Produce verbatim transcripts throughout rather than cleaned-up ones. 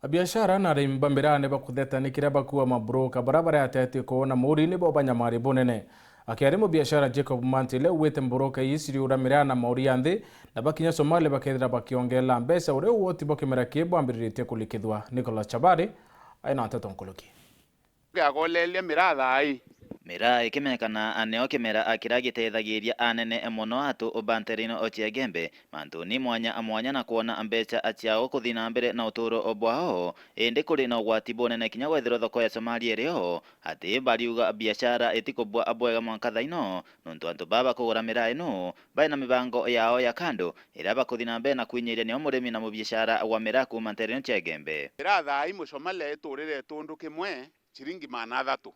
Abiashara na arimi ba miraa ni bakutheta ni kiria bakua maburoka bara baria ateti kwona mauri nibo banyamari bunene. Akiari mubiashara Jacob Mantile ugwite mburoka ii ciriura miraa na mauri ya nthi, na bakinya Somali bakethira bakiongeela mbeca uria ugoti bwa kimera kii bwambiriritie kulikithua. Nicholas Chabari aina nteto nkuluki. Gagoleria miraa thaai. Miraa ikimekana nio kimera kiria gitethagiria anene mono atu ba nterene o cia Igembe mantuni mwanya mwanya na kwona mbeca ciao kuthi na mbere na uturo bwao. Indi kuri na ugwati bunene kinya kwethirwa thoko ya Somalia iri o, ati bariuga biashara itikubua bwega mwanka thaino, nontu antu baa bakugura miraa ino baina mibango yao ya kando iria bakuthi na mbere na kwinyiria nio murimi na mubiashara wa miraa kuuma nterene cia Igembe. Miraa thaai Musomalia iturire itundu kimwe ciringi maana athatu.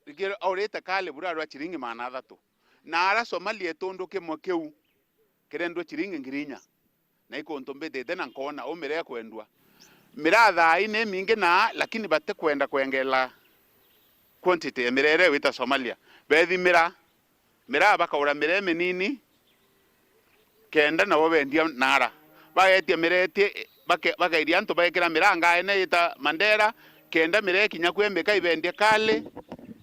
Ringi aurite kali bura rwa ciringi maana athatu. Na ara Somalia itundu kimwe kiu kirendwa ciringi ngiri inya. Na ikuntu mbitite na nkoona u miraa ikwendwa. Miraa thaai ni mingi na, lakini batikwenda kwengela quantity ya miraa iria igwita Somalia. Bethimira miraa, bakaura miraa iminini, kenda nabo bendia naara. Bageetia miraa iti, bake-, bakairia antu baekira miraa ngaene ita Mandera, kenda miraa ikinya kwi Mbika ibendie kali,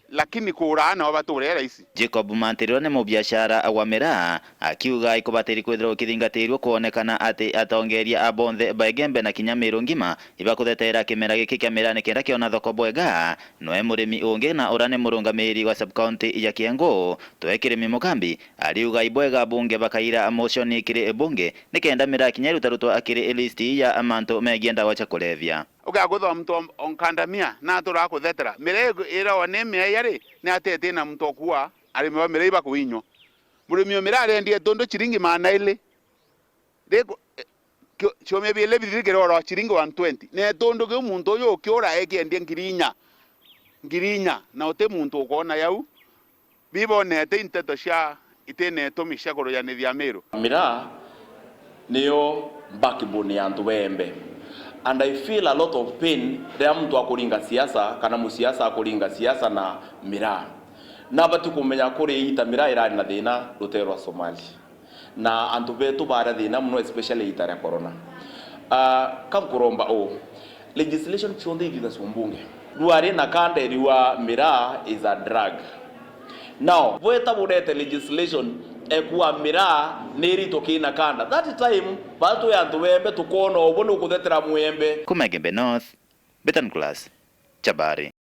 lakini kuuraa nabo bature raisi. Jacob Mantile ni mubiashara wa miraa, akiuga ikubatiri kwithirwa gukithingatirua kwonekana ati atongeria a bonthe ba Igembe na kinya Meru ngima ibakuthetera kimera giki kia miraa nikenda kiona thoko bwega. Noe murimi ungi na uria ni murungamiri wa sub-county ya Kiengu, Toe Kirimi Mugambi, ariuga ibwega bunge bakaira motion kiri bunge nikenda miraa kinya irutarutwa kiri list ya mantu megie ndawa cia kulevya. Ugagutha muntu o, o nkandamia na atura akuthetera. Miraa irawa ni miaa ri, ni atete na muntu okua arimi ba miraa ibakuinywa. Murimi o miraa arendia itundu ciringi maana ili. Riku-, eh, kio-, ciumia biili bithiri kirorwa ciringi one twenty. Na itundu kiu muntu uyu ukiura ekiendia ngiri inya. Ngiri inya. Na uti muntu ukoona yau. Bibonete inteto cia itina itumi cia kurujanithia Miru. Miraa niyo backbone ya antu ba Igembe. And I feel a lot of pain riria muntu akuringa siasa kana musiasa akuringa siasa na miraa. Nabati kumenya kuri ita miraa irari na thina rutere rwa Somali. Na antu betu baria thina mono, especially ita ria corona. Ah, ka nkuromba uu, legislation cionthe ithithasua mbunge. Ndwari na kanda iriwa miraa is a drug. Now, bweta burete legislation ekua miraa ni irito kina kanda. That time, batu ya antu bembe tukona ubu nukuthetera mwembe. Kuma Igembe North, Betan Class, Chabari.